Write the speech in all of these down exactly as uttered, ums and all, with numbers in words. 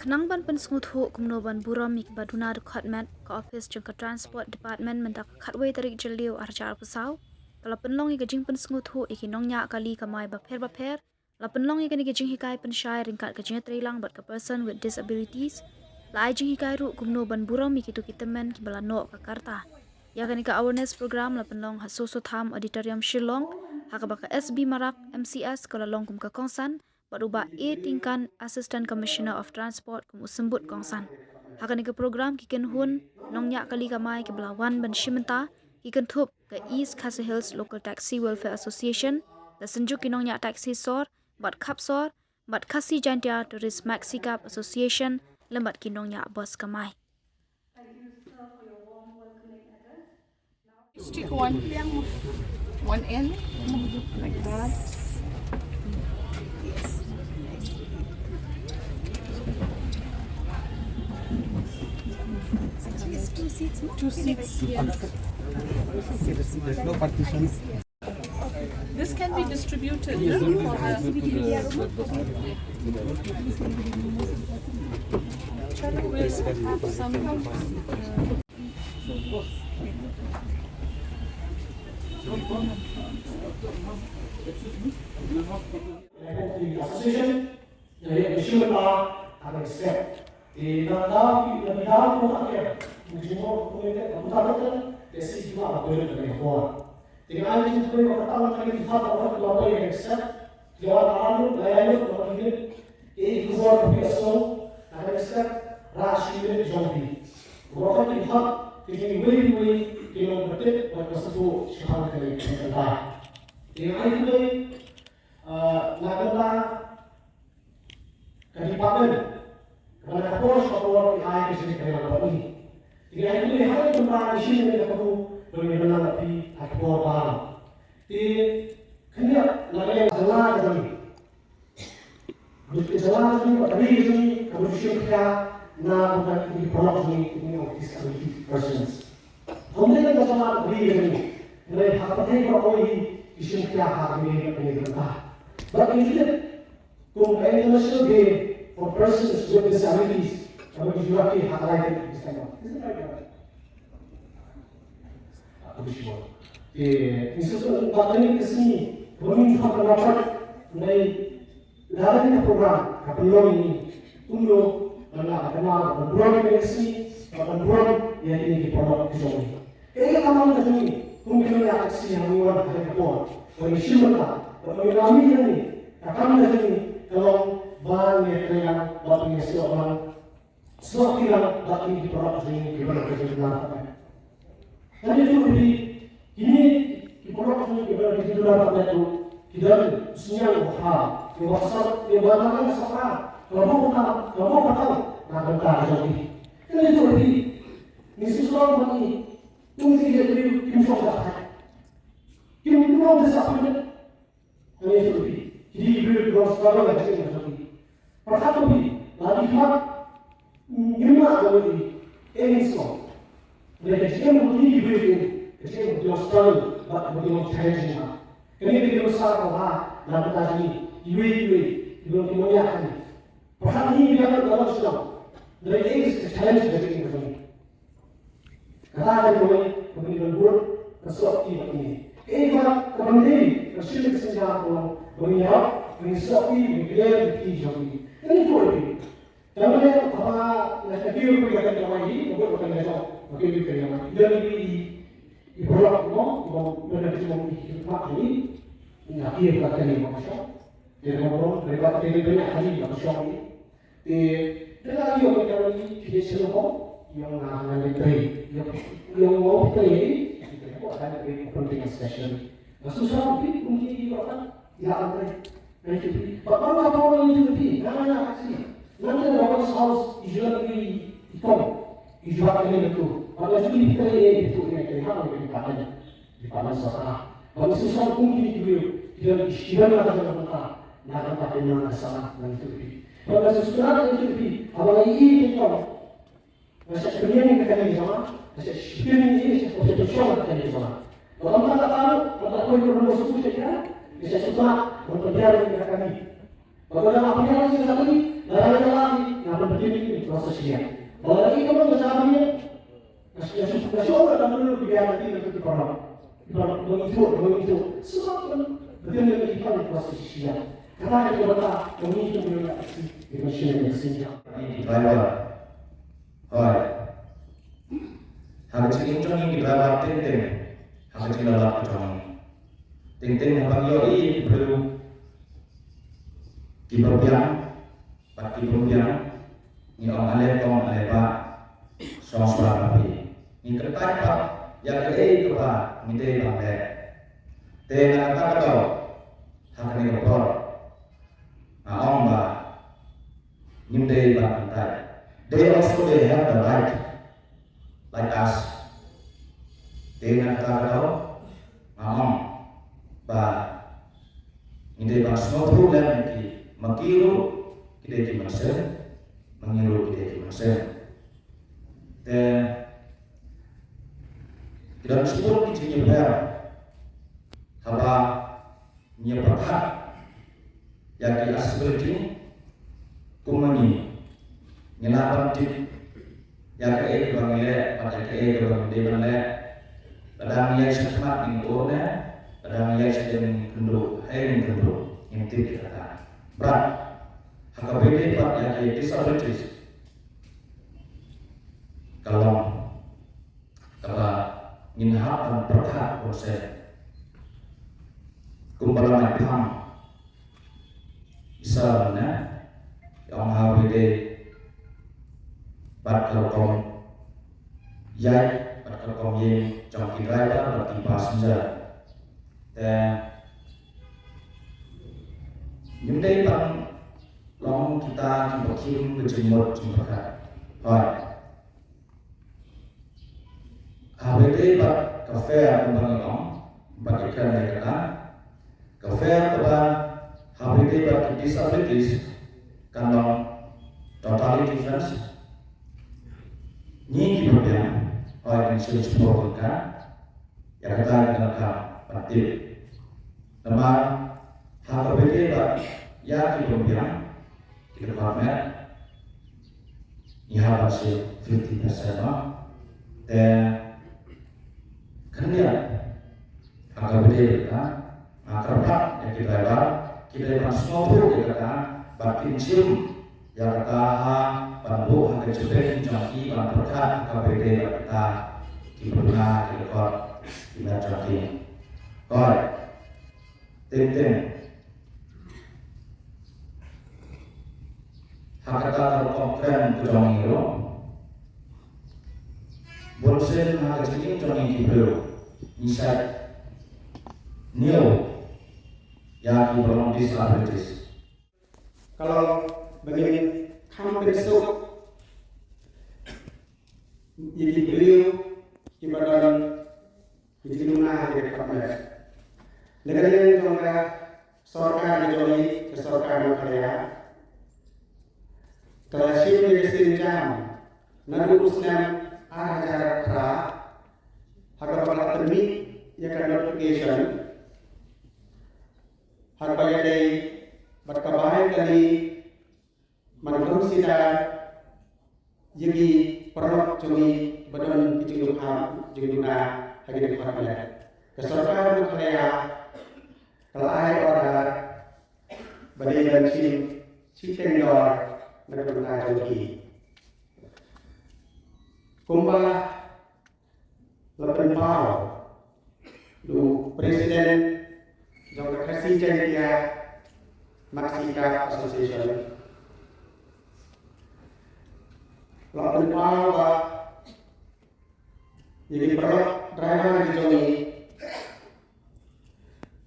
Nang ban pynsngewthuh kumno ban burom ïa kiba duna dkhot met, ka ophis jong ka Transport Department mynta ka khatwei tarik Jylliew arhajar arphew saw ka la pynlong ïa ka jingpynsngewthuh ïa ki nongñiah kali kamai bapher bapher. La pynlong ïa kane ka jinghikai pynshai ryngkat ka jingïatreilang bad ka Person with Disabilities. La ai jinghikai ruh kumno ban burom ïa kito ki tymmen kiba la noh ka karta. Ïa kane ka awareness program la pynlong ha Soso Tham Auditorium Shillong, ha kaba ka S B Marak, M C S, ka la long kum ka kongsan, bad u Bah A Tyngkan, Assistant Commissioner of Transport, kum u symbud kongsan. Ha kane ka program ki kynhun nongñiah kali kamai kiba la wan ban shim bynta ki kynthup ka East Khasi Hills Local Taxi Welfare Association, ka Synjuk ki Nongñiah Taxi Sor bad Khap Sor, bad Khasi Jaintia Tourist Maxi Cab Association lem bad ki nongñiah bus kamai. Stick one, one end, like that. Two seats, no? Two seats, yes. There's no partitions. This can be distributed, no? For the, Charu will have some, uh, Association, ïa, ïa, ïa, shim bynta ha ka step. Te na ka daw, na ka daw ko ha ke, ngi jingmut ko ne ka buta ka te, te si jingmut la ko ne ka por. Te nga ai jingkhublei ba ka tang ka jingmut ba ka por ka step. Te wan ka anu, la ïa lut, la ïa lut. Te i khubor ka phi ka song, na ka step, ra shi minit jong phi. Ro ka ki hap, ki jingwei wei, ki long ka tip, ba ka satu, shipang ka ne ka ta. Te nga ai khublei, Ah, na ka bynta ka department, ka bynta ka por sha ka por ki ai ka jingkyrmen bad ngi. Te ngi ai khublei ha ka bynta ka jingkyrmen ka kabu ba ngi bynta na phi ha ka por ba. Te khyndiat na ka liang jylla ka jong ngi. Ka jylla ka jong ngi bad ka ri ka jong ngi ka bun shim khia na ka bynta ki paralok jong ngi, ki disability persons. Hynrei ka jong ngi, hynrei ha ka pyrthei baroh kawei ki shim khia ha kane ka bynta. Bad ngi tip kum ka International Day for Persons with Disabilities kaba ngi shu rakhe ha ka lai tarik December. Isn't that right? Ka bishwa. Te ngi sngewthuh ba kane ka sngi kaba ngi shu rakhe, hynrei Lada kane ka program ka pynlong ïa ngi kumno ban lah ban kynmaw ban burom ïa ka sngi, ban burom ïa kine ki paralok ki jong ngi. Kaei ka kam ka jong ngi kum ki nongñiah taxi ha ngi wan ha kane ka por ban ïashim bynta, ban ïa lami ïa ngi. Ka kam ka jong ngi ka long ban ïatreilang bad ban ïasoh lang, snoh kilang bad kine ki paralok jong ngi kiba don ka jingdular. Kane tu ri kine ki paralok jong ngi kiba don ka jingdular bad tu ki don sniang bha, ki ba sar, ki ba nang sar, ka bu ka, ka bu ka tang na ka bynta ka jong ngi. Kane tu ri ngi shu sngewbha ba ngi kum ki ri kim shong da hai, kim kim da sa pyndet. Kane shu phi ki dei ki briew ki long struggle ka jingim ka jong ki. Pyrkhat to phi, la ki khmat ngim lah ban ïohi. Em sngewbha. Kane ka jingim ka jong ki briew ki, ka jingim ka jong struggle bad ka jingim challenging bha. Kane ka jingim sa ka bha na ka bynta jong ngi. Kiwei kiwei ki long ki nongñiah kane. Pyrkhat hi biang ka long shnong. Kane ka challenge ka jingim ka jong ngi. Kata ka dei kaba ngi don bun ka sopti bad ngi. Kaei kaba ngi dei ka shin ka shin ka long ba ngi ïarap, ba ngi sopti, ba ngi clear ka kti jong ngi. Kane ka dei. Tang ba haba nga shakir ba ka kane ka wai hi, ka bud ba ka jong, ba ka kane ka wai. Ïa ngi i, i paralok mo, ba ka jong i khmat hi. Nga kir ka kane ba ka shong. Te ka bud, ba ka kane ka wai hi ba ka shong hi. Te, te la ïoh ka jong i, ki sngewbha, ïoh nga nga le trei, ïoh, ïoh ngop trei, ki trei ko ada trei ko penting special. Nga susah pi kum ki ïoh kan, ïa kan trei. Trei ki pi. Ba ba ba ba ni ki pi, nga nga nga si. Nanti ada orang house, ijual ni ikom, ijual ni itu. Ba la ju trei itu, ni trei ha ni trei. Di paman sara. Ba ngi sngewsih kum kine ki briew ki don, ki don la ka jong ka bynta na ka bynta ka imlang ka sala na ngi tu ki. Ba ngi sngewsih na ngi tu ki. Haba ngi ïohi ki kong, nga shah pynïeng ïa ka kane ka jong nga, nga shah shipin ïa ïa, shah pynshong ïa ka kane ka jong nga. Ba ka bynta ka tang, ba ka koi ko ruh shu shah ïa, nga shah sngewsih ban pynbiang ïa ka kane. Ba ka dang pynbiang ïa ka kane, la ka la ka la. Ka bteng ïa kine ki process shiah. Ba la ïa ka ban ka jam ïa ka shiah, ka shiah ka dang dulu ki biang ki, ki para, ki para ba ngi ïathuh, ba ngi ïathuh. Sngap ban bteng ïa ki para ki process shiah. Kata ka dei kaba ta ba ngi ïathuh ïa ka shiah, ïa ka shiah, ïa ka shiah. Ni ki driver. Hooid. Ha ka jingim jong ngi ki driver teng teng ha ka jingïalap ka jong ngi. Teng teng haba ngi ïohi ïa ki briew kiba biang bad ki bym biang, ngi ong ale kong ale bah, shong shuwa ma phi. Ngi kyntait pat ïa kaei kaba ngi dei ban leh. Te na kata ka daw, ha kane ka por, nga ong ba ngim dei ban kyntait. They also, they have the right like us. Te na kata ka daw, nga ong ba ngi dei ban sngewthuh lem ïa ki, ma ki ruh ki dei ki mynsiem, ma ngi ruh ki dei ki mynsiem. Te ki don shibun ki jingïapher haba ngi ïa pyrkhat ïa ki accessibility. Kum ma ngi, ngi lah ban tip ïa kaei kaba ngi leh bad ïa kaei kaba ngim dei ban leh. Lada ngi ïaid sha khmat ngin ur ne, lada ngi ïaid sha ïing ngin kynduh, hei ngin kynduh, ngim tip ïa kata. Bad ha kaba ïadei bad ïa ki disabilities, ka long kaba ngin hap ban pyrkhat bun sien. Kumba la ngi phang isa na, ong ha kaba ïadei bad ka rukom ïaid bad ka rukom ïeng jong ki driver bad ki passenger. Te ngim dei ban long kita kiba khim ka jingmut jingpyrkhat. Hooid. Haba ïadei bad ka fare kumba ngi ong, bad ïa kane ka, ka fare kaba haba ïadei bad ki disabilities kan long totally different. Ngi kiba biang, hooid, ngi shu support ïa ka, ïa kata ngi donkam ban tip. Namar ha kaba ïadei bad ïa ki bym biang, ki dkhot met, ngi hap ban shim fifty percent ma. Te khyndiat ha kaba ïadei bad ka, nga kyrpad ïa ki driver, ki dei ban sngewthuh ïa kata bad kin shim ïa kata ha ban buh ha ka jingpyntip jong ki ban pyrkhat ha kaba ïadei bad kita ki bynta ki dkhot ki met jong ki. Hooid. Teng teng ha kata ka rukom kren ka jong ngi ruh, bun sien ha ka jingim jong ngi ki briew ngi shait ñiew ïa kiba long disabilities. Ka long ba ngin kham pynsuk ïa ki briew kiba don ki jingduna ha ki dkhot met. Na ka liang jong ka sorkar ka jong ngi, ka sorkar Meghalaya, ka la shim ïa ka sienjam naduh u snem ar hajar phra, ha kaba la pynmih ïa ka notification ha kaba ïadei bad ka bai kali ban consider ïa ki paralok jong ngi ba don ki jingduna, jingduna ha ki dkhot met. Ka sorkar Meghalaya ka la ai order ba dei ban shim shiteng dor na ka bynta jong ki. Kumba la pynpaw da u president jong ka Khasi Jaiñtia Maxi Cab Association, la pynpaw ba ïa ki paralok driver ki jong ngi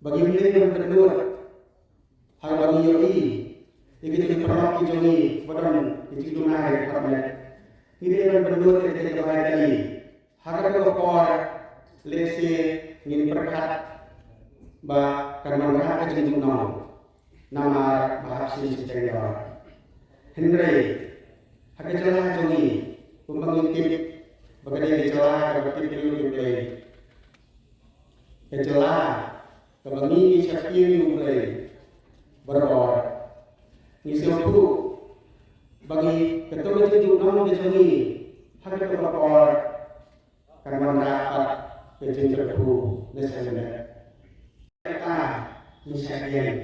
ba ngim dei ban pynlut. Haba ngi ïohi ïa ki jingpyrkhat ki jong ngi ba don ki jingduna ïa ka dkhot met, ngi dei ban pynlut ïa ka bai kali. Ha kata ka por lehse ngin pyrkhat ba kan wanrah ka jingduna namar ba hap shim shiteng dor. Hynrei ha ka jylla jong ngi, kumba ngi tip ba ka dei ka jylla kaba tip briew tip Blei, ka jylla kaba ngi ngi sheptieng ïa U Blei barabor. Ngi sngewthuh Ba ngi, kato ka jingduhnong ka jong ngi ha kato ka por kan wanrah pat ka jingkyrkhu na sha lyndet. Kata ngi shah ïeng,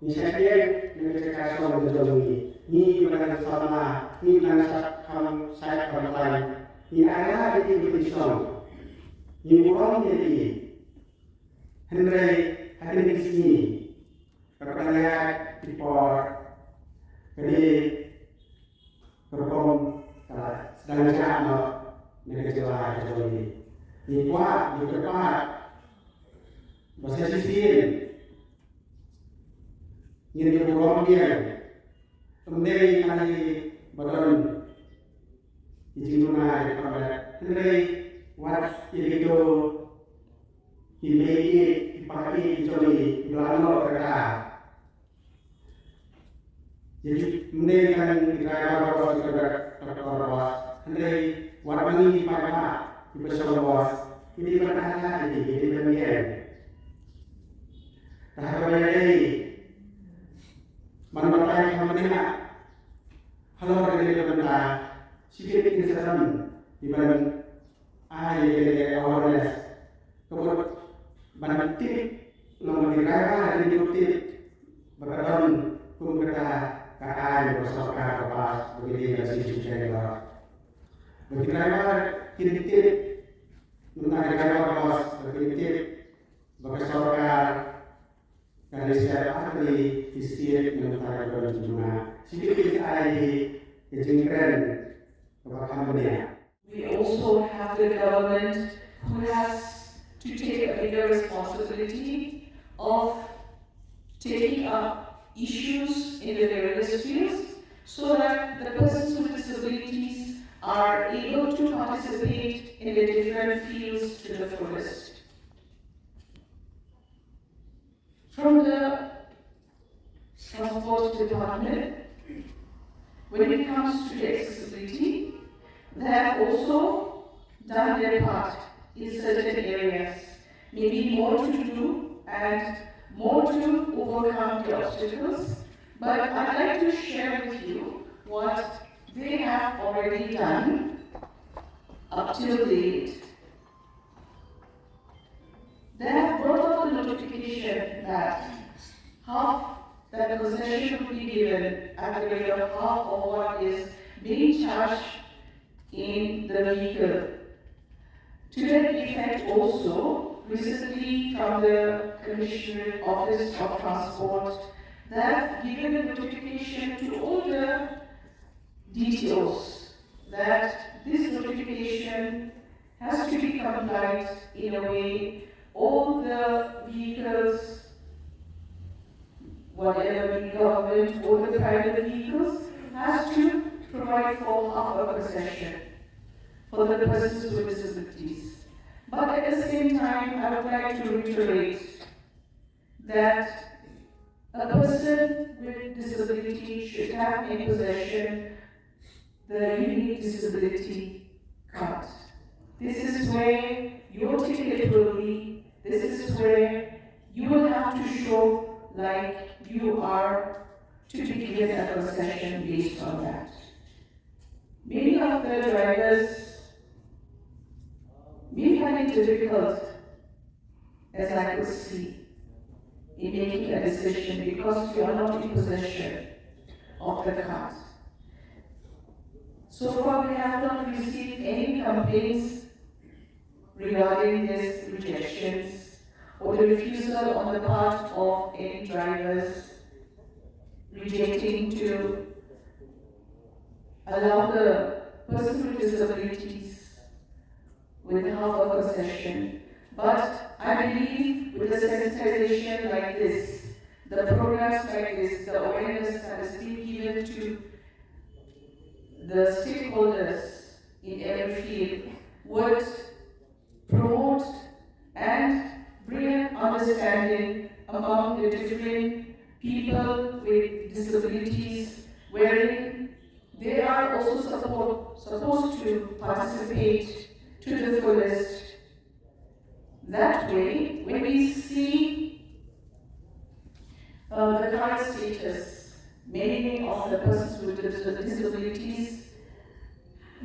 ngi shah ïeng na ka jaka shong ka jong ngi. Ngi ba nang samla, ngi ba nang shah kham shait kham khlaiñ, ngi ai ha ïa ki ba ki shong, ngi burom ïa ki. Hynrei ha kine ki sngi kaba dang ïaid ki por, kane ka rukom ka la sdang jah noh na ka jylla ka jong ngi. Ngi kwah, ngi kyrpad ba sa shisien ngin ïa burom biang. Ym dei tang ïa ki ba don ki jingduna ki khamrit, hynrei wat ïa kito ki mei ïeit, ki pa ïeit ki jong ngi kiba la noh kata. Ïa ki, ym dei tang ki driver bos, ki conductor bos, hynrei wat ma ngi ki paidbah kiba shong bos, ki dei ban ai lad ïa ki, ki dei ban ïeng. Te haba ïadei ban batai kham bniah halor kane ka bynta, shibit kin sa don kiban ai ïa ka awareness, ka mut ban tip, long ba ki driver kin ïoh tip ba ka don kum kata ka aiñ ba ka sorkar ka pass ba ki dei ban siew siew jaiñ. Ba ki driver kin tip, nangta ki driver bos ba kin tip ba ka sorkar ka dei sha artylli ki state, nangta ka don jingduna. Shibit ki ai ki jingkren kaba kham bniah. We also have the government who has to take a bigger responsibility of taking up issues in the various fields so that the persons with disabilities are able to participate in the different fields to the fullest. From the Transport Department, when it comes to the accessibility, they have also done their part in certain areas. Maybe more to do and more to overcome the obstacles. But I'd like to share with you what they have already done up till date. They have brought out the notification that half, that concession would be given at the rate of half of what is being charged in the vehicle. To that effect also, recently from the Commissioner Office of Transport, they have given a notification to all the D T Os that this notification has to be complied in a way all the vehicles, whatever, be government or the private vehicles, has to provide for half a concession for the persons with disabilities. But at the same time, I would like to reiterate that a person with disability should have in possession the unique disability card. This is where your ticket will be. This is where you will have to show, like, you are to be given a concession based on that. Many of the drivers may find it difficult, as I could see, in making a decision because you are not in possession of the card. So far, we have not received any complaints regarding these rejections or the refusal on the part of any drivers rejecting to allow the person with disabilities with half a concession. But I believe with a sensitization like this, the programs like this, the awareness that is being given to the stakeholders in every field would promote and bring an understanding among the different people with disabilities, wherein they are also support, supposed to participate to the fullest. That way, when we see uh, the current status, many of the persons with dis- disabilities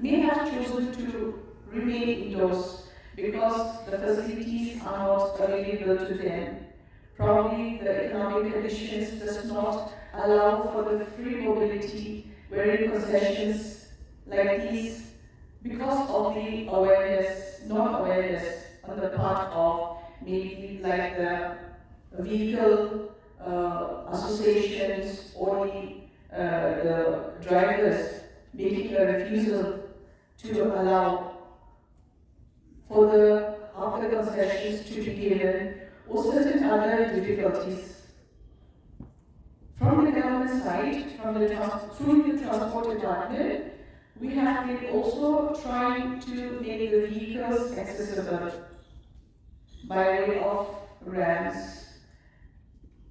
may have chosen to remain indoors because the facilities are not available to them. Probably the economic conditions does not allow for the free mobility, wherein concessions like these, because of the awareness, non-awareness on the part of maybe like the vehicle uh, associations or the, uh, the drivers making a refusal to allow for the after concessions to be given or certain other difficulties. From the government side, from the trans- through the transport department, we have been also trying to make the vehicles accessible by way of ramps.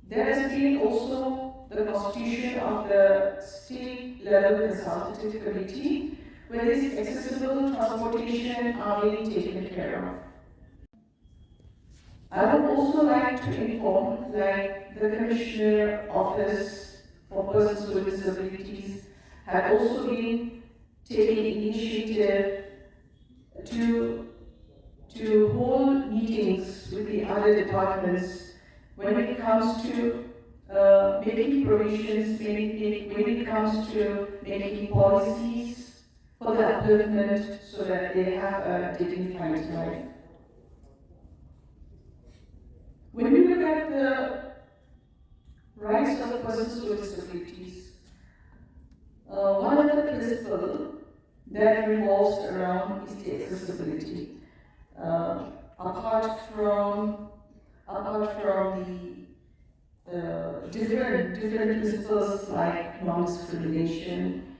There has been also the constitution of the state level consultative committee where this accessible transportation are being taken care of. I would also like to inform, like the Commissioner Office for Persons with Disabilities had also been taking initiative to to hold meetings with the other departments when it comes to uh, making provisions, when it, when it comes to making policies for the upliftment so that they have a dignified life. When we look at the rights of persons with disabilities, uh, one of the principles that revolves around is the accessibility. Uh, apart from apart from the uh, different different principles like non-discrimination,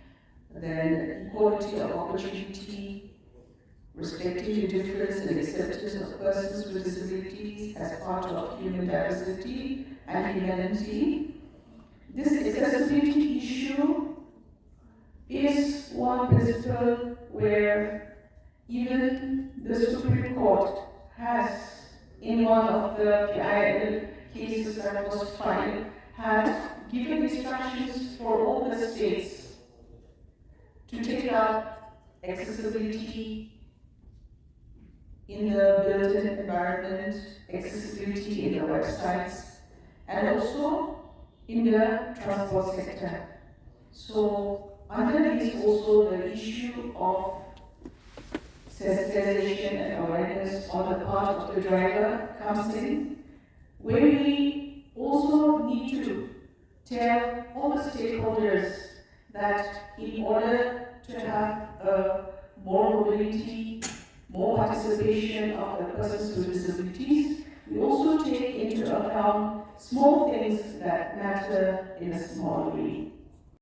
then equality of opportunity, respecting the difference and acceptance of persons with disabilities as part of human diversity and humanity. This accessibility issue is one principle where even the Supreme Court has, in one of the P I L cases that was filed, had given instructions for all the states to take up accessibility in the built environment, accessibility in the websites, and also in the transport sector. So under this also the issue of sensitization and awareness on the part of the driver comes in, where we also need to tell all the stakeholders that in order to have a more mobility, more participation of the persons with disabilities, we also take into account small things that matter in a small way.